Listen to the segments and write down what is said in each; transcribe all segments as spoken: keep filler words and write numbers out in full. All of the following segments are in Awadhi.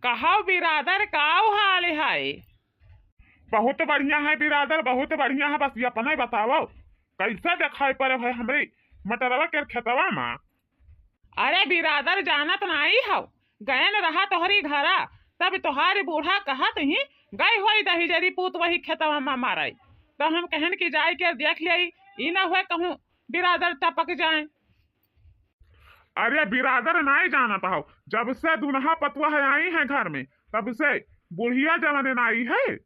कहो बिरादर, काउ हाल है? बहुत बढ़िया है बिरादर, बहुत बढ़िया है। बस ये अपने बताओ, कैसे देखाई पड़े है हमरी मटरवा के खेतवा मा? अरे बिरादर, जानत नाई हौ, गयन रहा तोहरी घरा, तब तोहारी बूढ़ा कहत ही गई होई दहिजरी पूत वही खेतवा मा मारई। तो हम कहन कि जाई के देख लेई, ई ना हुए कहूँ बिरादर टपक जाए। अरे बिरादर, नाई जानत हौ, जब से दुनहा पतुआ है आई हैं घर में, तब से बुढ़िया जवन नाई है,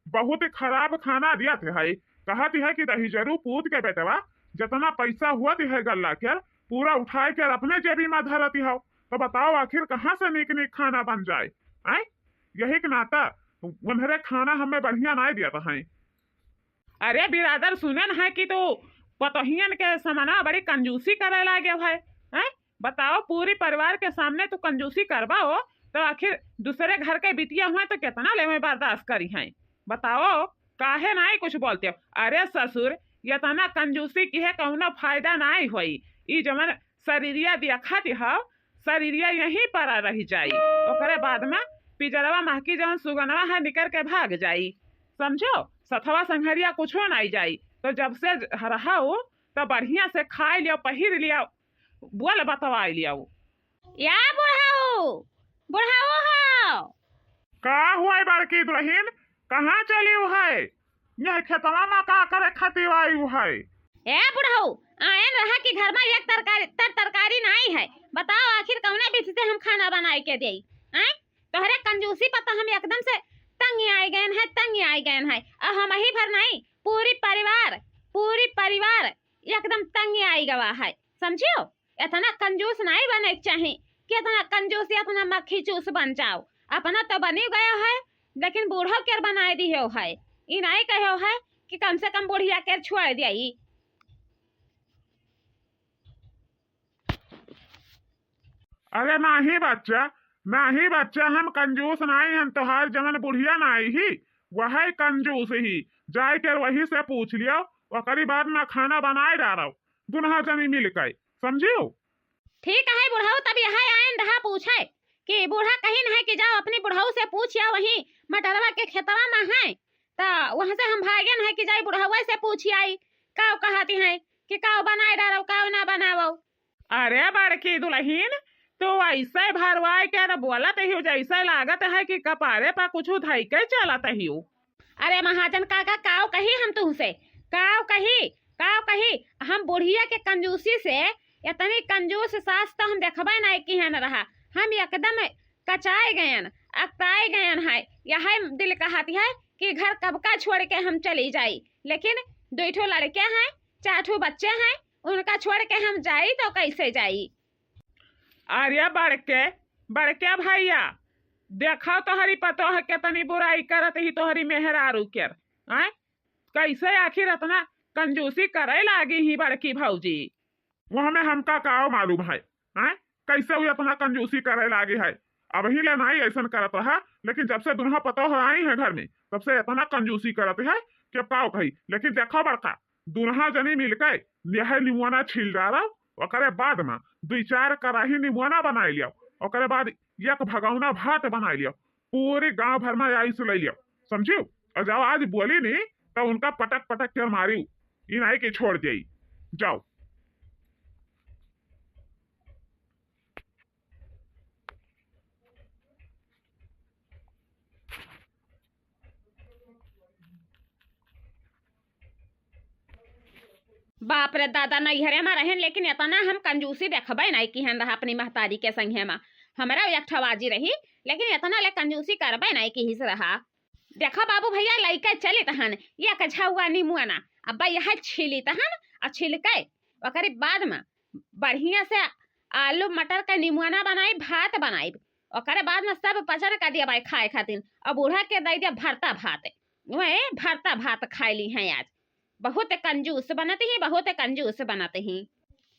बहुत खराब खाना दियत है। कहत है कि दहिजरू पूत के बेटवा, जितना पैसा हुअत है गल्ला के, पूरा उठाए के अपने जेबी मा धरत हौ। तो बताओ, आखिर कहाँ से नीक नीक खाना बन जाए? आय, यही के नाता उन्हरे खाना हमें बढ़िया नाई दियत है। अरे बिरादर, सुनेन है कि तू पतोहियन के समना बड़ी कंजूसी करे लागे है, हैं? बताओ, पूरी परिवार के सामने तू कंजूसी करबा हो, तो आखिर दूसरे घर के बिटिया हुए तो कितना लेवे बर्दाश्त करी हैं? बताओ, काहे नाई कुछ बोलते हो? अरे ससुर, इतना कंजूसी की है, कौनो फायदा नाई होई। ई जवन शरीरिया देखत हौ, शरीरिया यहीं पर रह जाई। ओकरे बाद में पिजरवा महकी जवन सुगनवा है, निकर के भाग जाई। समझो, सथवा संघरिया कुछो नाई जाई। तो जब से रहा हो, तो बढ़िया से खाई लियो, पहिर लियो, बोल बतवाई लियो। या बुढ़ऊ, बुढ़ऊ हो। का हुआ बड़की दुल्हन, कहाँ चली है? यह खेतवा मा का करे खातिर आई है? ए बुढ़ऊ, आयन रहा कि घर मा एक तरकारी, तर तरकारी नाई है। बताओ, आखिर कौने विधि से हम खाना बनाए के देई? हैं? तोहरे कंजूसी पर तो हम एकदम से तंग आए गए हैं, तंग आए गए हैं। अब हम ही भर नहीं, पूरी परिवार, पूरी परिवार एकदम तंग आए गवा है, समझियो? इतना कंजूस नाई बने के चाही कि इतना कंजूस, इतना मक्खी चूस बन जाओ। अपना तो बनी गयो है, लेकिन बूढ़ो के बनाए दियो है। ई नाई कहो है कि कम से कम बुढ़िया के छोड़ दिया। अरे नाही बच्चा, नाही बच्चा, हम कंजूस नाही हन, तोहार जवन बुढ़िया नाही ही, वही कंजूस ही। जाए के वही से पूछ लियो, ओकरी बाद में खाना बनाए डारो, दुनहा जनी मिल के, समझियो? ठीक है बुढ़ऊ, तब यहाँ आयन रहा पूछे कि बूढ़ा कहिन है कि जाओ अपनी बुढ़ऊ से पूछ आओ, वहीं मटरवा के खेतवा में है, तो वहाँ से हम भागन है कि जाई बुढ़ऊ से पूछ आई, काव कहती है कि काव बनाए डारो, काव ना बनावो। अरे बड़की दुलहिन, तू ऐसे भरवाए के न बोलत हियो, जैसे लागत है कि कपारे पर कुछ धई के चलत हियो। अरे महाजन काका, काव कही हम तुमसे, काव कही, काव कही? हम बुढ़िया के कंजूसी से, इतनी कंजूस सास तो हम देखबे नहीं किहन रहा। हम एकदम कचाए गयन, अकताए गयन है। यह दिल कहत है कि घर कब का छोड़ के हम चली जाई, लेकिन दुई ठो लड़के हैं, चार ठो बच्चे हैं, उनका छोड़ के हम जाई तो कैसे जाई? अरे बड़के, बड़के भैया, देखो तोहरी पतोह केतनी बुराई करत ही तोहरी मेहरारू के, आय? कैसे आखिर इतना कंजूसी करे लागी ही बड़की भौजी? वह में हमका काव मालूम है, आय? कैसे वो इतना कंजूसी करे लागी है? अबही ले नाई ऐसन करत रहा, लेकिन जब से दुनहा पतोह आई है घर में, तब से इतना कंजूसी करत है कि अब काव कही। लेकिन देखो बड़का, दुनहा जनी मिलके यह निमुआना छील डारो, ओकरे बाद में दुई चार कराही निमुआना बनाए लियो, ओकरे बाद एक भगौना भात बनाए लियो, पूरे गांव भर में आइस ले लियो, समझियो? और जब आज बोली नी, तो उनका पटक पटक के मारियो, ई नाई के छोड़ देई। जाओ। बाप रे दादा, नैहरे में रहेन, लेकिन इतना हम कंजूसी देखबे नहीं किहन रहा अपनी महतारी के संगे में। हमरा एक ठो आजी रही, लेकिन इतना ले कंजूसी करबे नहीं किहिस रहा। देखो बाबू भैया, लइके चलित हन, एक झौआ निमुआना, अब यह छीलित हन, आ छिलके ओकरे बाद में बढ़िया से आलू मटर का निमुआना बनाई, भात बनाई, ओकरे बाद में सब पचन कर दिया भाई खाए खातिर, और बूढ़ा के दे दिया भरता भात। वह भरता भात खाए ली हैं आज। बहुत कंजूस बनत ही, बहुत कंजूस बनत ही।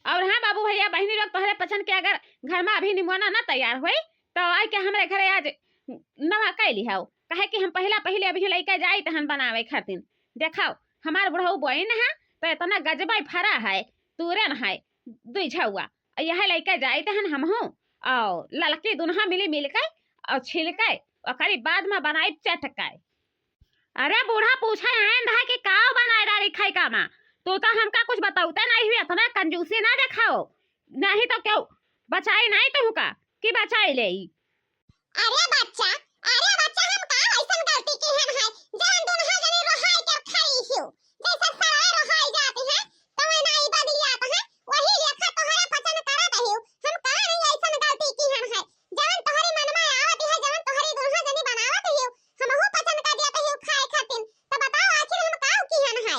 और हाँ बाबू भैया, बहिनी लोग, तोहरे पचन के अगर घर में अभी निमोना ना तैयार होई, तो आई के हमरे घरे आज नवा कैली हौ, काहे कि हम पहिला पहिले अभी लइके जाई तहन बनावे खातिर। देखाओ, हमार बुढ़ऊ बोइन है, तो इतना गजबा फरा है, तूरन है, दुई झौआ, यह लइके जाई तहन हमहू, और ललकी दुनहा मिली मिल के और छिलके, ओकरी बाद में बनाई चटके। अरे बूढ़ा पूछे आयन रहा कि काव बनाए डारी खैका मा, तू तो हमका कुछ बतौते नहीं हुई, इतना कंजूसी ना देखाओ, नहीं तो क्यों बचाई नहीं तुहका कि बचाई ले। अरे बच्चा, अरे बच्चा, हम का ऐसन गलती किहन है, जवन दुनहा जनी रोहाई कर खाई हियो, जैसे सराय रोहाई जाती है, तो वह नाई बदलियात है, वही लेखा तोहरे पचन करत हियो। हम का नहीं ऐसन गलती किहन है, जवन तोहरे मन में आवत है, जवन तोहरे दुनहा जनी बनावत हियो, हमहू पचन कर देत हियो खाए खातिर। तो बताओ आखिर हम का किहन है?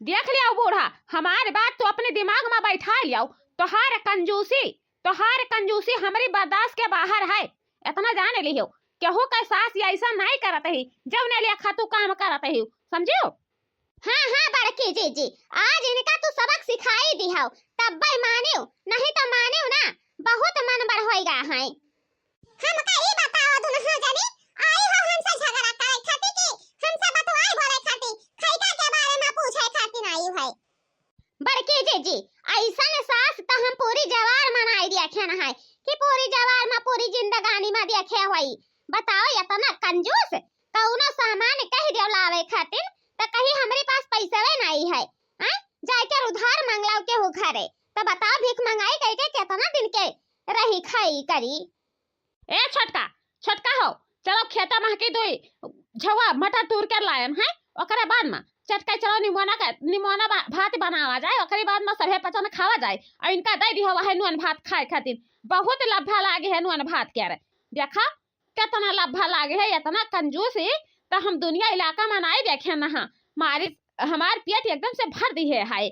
देख लिया बूढ़ा, हमारे बात तो अपने दिमाग में बैठा लियाओ। तोहार कंजूसी, तोहार कंजूसी हमरी बर्दाश्त के बाहर है, इतना जान लियो। केहू के सास ये ऐसा नहीं करत ही, जौने लेखा तू काम करत ही, समझियो? हाँ, हाँ, बड़की जीजी, आज इनका तू सबक सिखाई दिहाओ, तब्बे मानियो, नहीं तो मानियो ना, बहुत मन बढ़ होई गा है। हमका ई बताओ दुनहा जनी, आई हो हमसे झगड़ा करे खातिर कि हमसे बतवाई बोले खातिर, खैका के बारे में पूछे खातिर आई है? बड़की जीजी, ऐसन सास त हम पूरी जवार मनाई देखे न है कि पूरी जवार में पूरी जिंदगानी में देखे होई। बताओ, इतना कंजूस, कौनो सामान कह दियो लावे खातिर त कही हमरे पास पैसवे नहीं है, हैं? जाके उधार मांग लाओ केहू घरे, त बताओ भीख मंगाई कह के कितना दिन के रही खाई करी। ए छोटका, छोटका हो, चलो खेता महकी दुई झवा मटर तूर के लायन है, ओकरे बाद में चटका चलो निमोना का, निमोना बा-, भात बनावा जाए, ओकरे बाद में सभे पचन खावा जाए। और इनका दे दिहो वह नून भात खाए खातिर, बहुत लब्भा लागे है नून भात के। अरे देखा कितना लब्भा लागे है, इतना कंजूस ही तो हम दुनिया इलाका में नहीं देखे न। हाँ, मारी हमार पेट एकदम से भर दी है, हाय।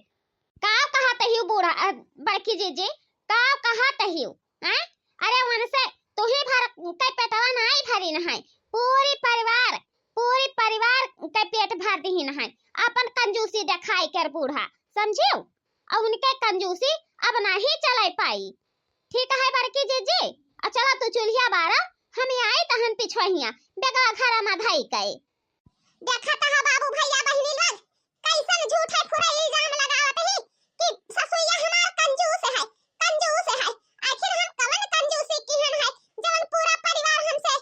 का कहत हियो बूढ़ा, अ, बड़की जीजी, का कहत हियो, हैं? अरे उनसे तू ही भर के पेटवा नाई भरी न है, पूरी परिवार, पूरी परिवार के पेट भर दी न है, अपन कंजूसी दिखाई कर बूढ़ा, समझियो? और उनके कंजूसी अब नहीं चले पाई। ठीक है बड़की जीजी, आ चला तू चूल्हिया बारा, हम आई तहन पिछुहिया बेगवा घर में धई के। देखत ह बाबू भैया बहिनी लोग, कैसन झूठे फुरे इल्जाम लगावत ही कि ससुइया हमार कंजूस है, कंजूस है। आखिर हम कवन कंजूसी किहन है, जवन पूरा परिवार हमसे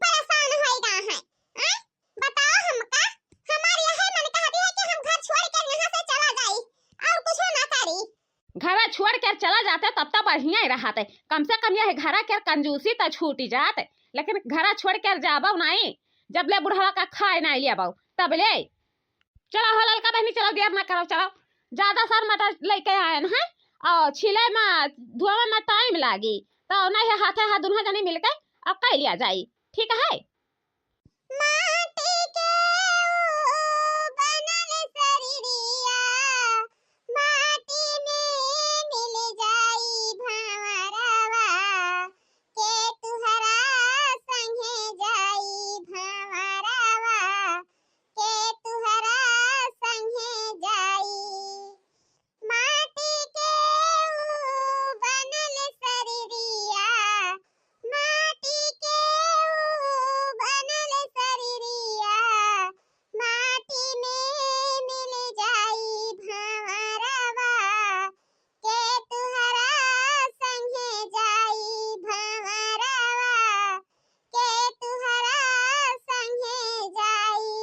परेशान होई गा है? हैं? बताओ हमका, हमार यही मन कहती है कि हम घर छोड़ के यहाँ से चला जाई और कुछ ना करी। घरा छोड़ के चला जाते तब तो बढ़िया ही रहते, कम से कम यह घरा के कंजूसी तो छूटी जाते, लेकिन घरा छोड़ के जाबो नहीं, जब ले बुढ़वा का खाए नहीं लेबो तब ले। चलो हो ललका बहनी, चलो देर ना करो, चलो। ज्यादा सर मटर लेके आयन है और छिले में धुआं में टाइम लागी, तो नहीं है हाथे हाथ दुनों जनी मिलके अब कर लिया जाई, ठीक है? माटी के ऊ बनल शरीरिया, माटी में मिल जाई भंवरवा, के तुहरा संगे जाई भंवरवा, के तुहरा संगे जाई। माटी के ऊ बनल शरीरिया, माटी के ऊ बनल शरीरिया, माटी में मिल जाई भंवरवा, के तुहरा संगे जाई भंवरवा, के तुहरा संगे जाई।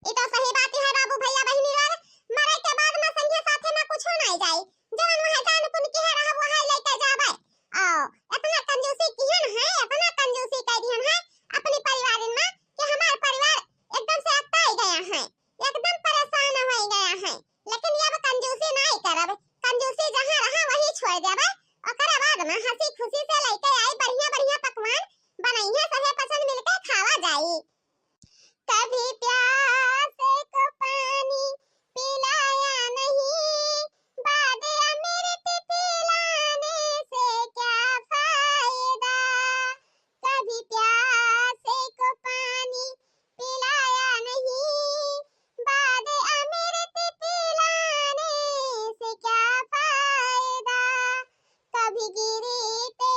ई तो सही बात है बाबू भैया बहिनी लोग, मरे के बाद में संगे साथे में कुछो नहीं जाई, जवन वह जान पुन किहे रहब वह लेके जाबे। आओ, इतना कंजूसी किहन है, इतना कंजूसी कर दिहन है अपनी परिवार में कि हमार परिवार एकदम से अकताई गया है, एकदम परेशान हो गया है। लेकिन ये अब कंजूसी नहीं करब, कंजूसी जहाँ रहा वही छोड़ देबे। ओकरे बाद में हंसी खुशी से लेके आई बढ़िया बढ़िया पकवान बनइहे, सभे पसंद मिलके खावा जाई। कभी प्यासे को पानी पिलाया नहीं, बाद अमृत पिलाने से क्या फायदा। कभी प्यासे को पानी पिलाया नहीं, बाद अमृत पिलाने से क्या फायदा। कभी गिरते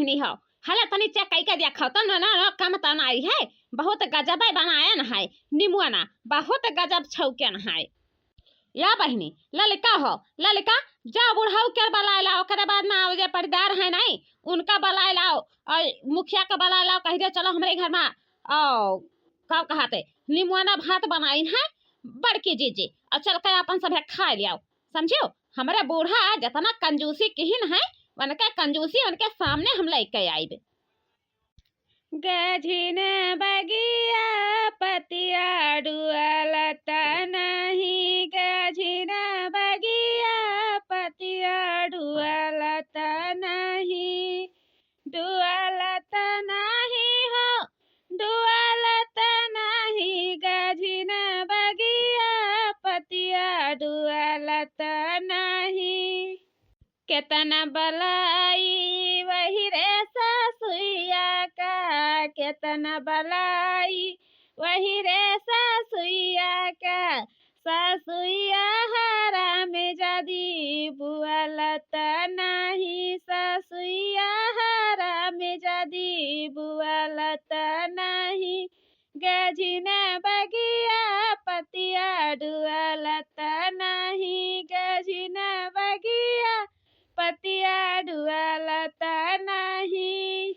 नी हो, हले तनी चेक कई के देखो तो ना, ना, ना, कम तो नाई है, बहुत गजब बनायन है, निमुआना बहुत गजब छौकन है। या बहिनी, ललिका हो, ललिका, जा बुढ़ऊ के बलाए लाओ, ओकरे बाद में आओ जे पटीदार है नहीं, उनका बलाए लाओ, और मुखिया के बलाए लाओ, कह दे चलो हमरे घर में, आओ, का कहते, निमुआना भात बनाइन है बड़की जीजी, और चल के अपन सभे खाए लियाओ, समझियो? हमरे बूढ़ा जितना कंजूसी किहिन है, उनके कंजूसी उनके सामने हम लेके आइबे। गझिन बगिया पतिया डुअलत नहीं, गझिन बगिया पतिया डुअलत नहीं, डुअलत नहीं हो, डुअलत नहीं, गझिन बगिया पतिया डुअलत नहीं। केतना बलाई वही रे सासुइया का, केतना बलाई वही रे सासुइया का, सासुइया हराम जदी बुअलत नाही, सासुइया हराम जदी बुअलत नाही। गझिन बगिया पतिया डुअलत नाही, गझिन बगिया पतिया डुअलत नाही।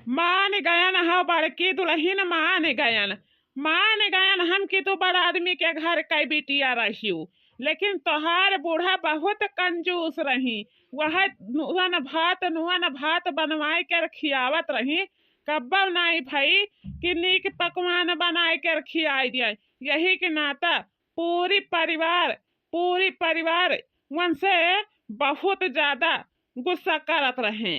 मान गयन हो बड़की दुलहिन, मान गयन, मान गयन हम कि तू बड़ आदमी के घर कै बिटिया रहिउ, लेकिन तोहार बूढ़ा बहुत कंजूस रही। वह नुअन भात, नुअन भात बनवाए के खियावत रही, कब्बो नाई भई कि नीक पकवान बनाए के खियाई दिया। यही के नाता पूरी परिवार, पूरी परिवार उनसे बहुत ज्यादा गुस्सा करत रहे।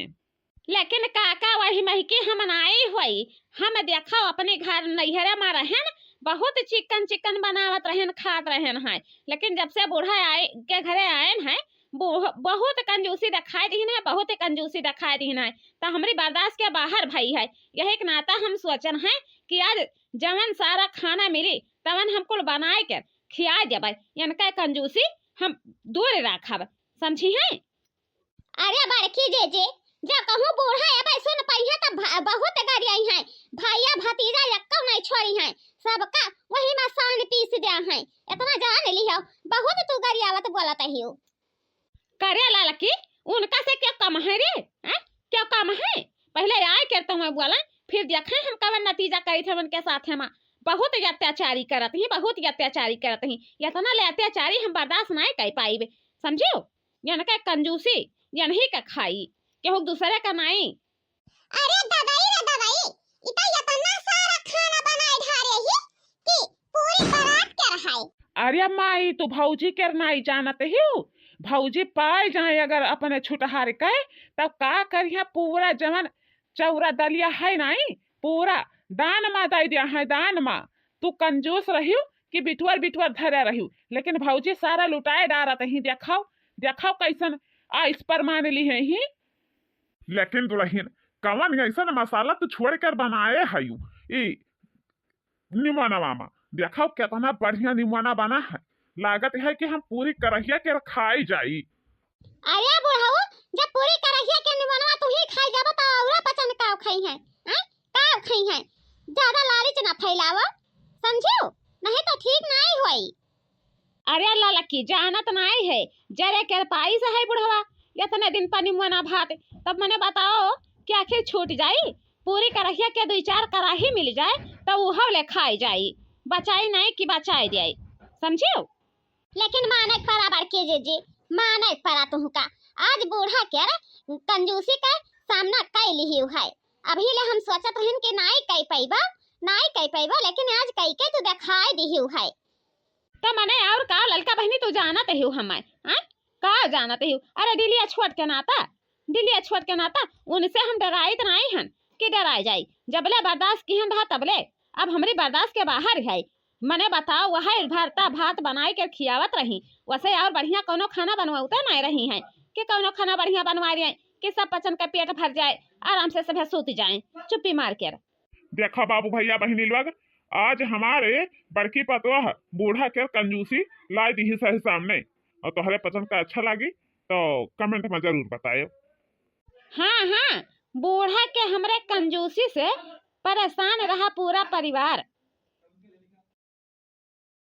लेकिन काका वही महकी हम नाई होई, हम देखो अपने घर नैहरे में रहन, बहुत चिकन चिकन बनावत रहन, खात रहन है, लेकिन जब से बूढ़ा आए के घरे आयन है, बहु-, बहुत कंजूसी दिखाई दीन है, बहुत ही कंजूसी दिखाई दीन है, तो हमरी बर्दाश्त के बाहर भई है। यही के नाता हम सोचन है कि आज जवन सारा खाना मिली तवन हम कुल बनाए के खिया देबै, इनका कंजूसी हम दूर राखब, समझी हैं? अरे बड़की जीजी, जब कहूँ बूढ़ा अबै सुन पइहे त भ-, बहुत गरियाई हैं, भैया भतीजा यक्को नहीं छोड़ी हैं, सबका वही में सान पीस दे हैं। इतना जान लिहो, बहुत तू गरियावत बोलत हियो। करे ललकी, उनका से क्या कम है रे? हैं? क्या कम है? पहले आए के तो मैं बोला, फिर देखे हम कवन नतीजा करी थे उनके साथ में। बहुत ही अत्याचारी करत ही, बहुत ही अत्याचारी करत ही। इतना ले अत्याचारी हम बर्दाश्त नहीं कर पाइबे, समझियो? यनके कंजूसी, यनही का खाई, केहू दूसरे का नहीं। अरे ददाई रे ददाई, इ त इतना सारा खाना बनाए ढारे ही कि पूरी बारात के रहाई। अरे माई, तू भौजी के नाई जानत हिउ? भौजी पाए जाए अगर अपने छुटहार के, तब का करिया? पूरा जवन चौरा दलिया है नाई, पूरा दान मा दे दिया है, दान मा। तू कंजूस रहिउ कि बिटुअर बिटुअर धरे रहिउ, लेकिन भौजी सारा लुटाए डारत ही। देखाओ, देखाओ कैसन आइस पर मान ली है ही। लेकिन दुलहिन, कवन ऐसन मसाला तू छोड़ कर बनाए हयू? ई निमोनवा मा देखाओ, केतना बढ़िया निमोना बना है। लागत है कि हम पूरी करहिया के खाई जाई। अरे बुढ़ऊ, जब पूरी करहिया के निमोनवा तू ही खाई जाबो, तो औरा पचन काव खाई है, हैं? काव खाई है? ज्यादा लालच ना फैलावो, समझियो? नहीं तो ठीक नाई होई। अरे ललकी, जानत नाई है, जरे के पाई से है बुढ़वा, इतने दिन पर निमोना भात। तब मने बताओ कि आखिर छूट जाई? पूरी करहिया के दुई चार कराही मिल जाए, तो उहव ले खाई जाई, बचाई नाई कि बचाई जाई, समझियो? लेकिन माने परा बड़की जीजी, माने परा तुहका। आज बूढ़ा के रे कंजूसी के सामना कई लिहिउ है। अभी ले हम सोचत रहन कि नाई कई पइबा, नाई कई पइबा, लेकिन आज कई के तू देखाई दिहिउ है। त मने और का ललका बहिनी तू जानत हिउ हमें, हाँ? का जानत हिउ? अरे डिलिया छोट के नाता, डिलिया छोट के नाता उनसे हम डराइत नाई हन कि डराए जाई। जबले बर्दाश्त किहन रहा तबले, अब हमरी बर्दाश्त के बाहर है। मने बताओ, वह भरता भात बनाए के खियावत रही, वैसे और बढ़िया कौनो खाना बनवाते नहीं रही हैं कि कौनो खाना बढ़िया बनवा रही हैं कि सब पचन के पेट भर जाए, आराम से सभे सूत जाए चुप्पी मार के। देखा बाबू भैया बहिनी लोग, आज हमारे बड़की पतोह बूढ़ा के कंजूसी लाई दी सही सामने, और तोहरे पचन का अच्छा लागी तो comment में जरूर बतायो। हाँ, हाँ, बूढ़ा के हमरे कंजूसी से परेशान रहा पूरा परिवार।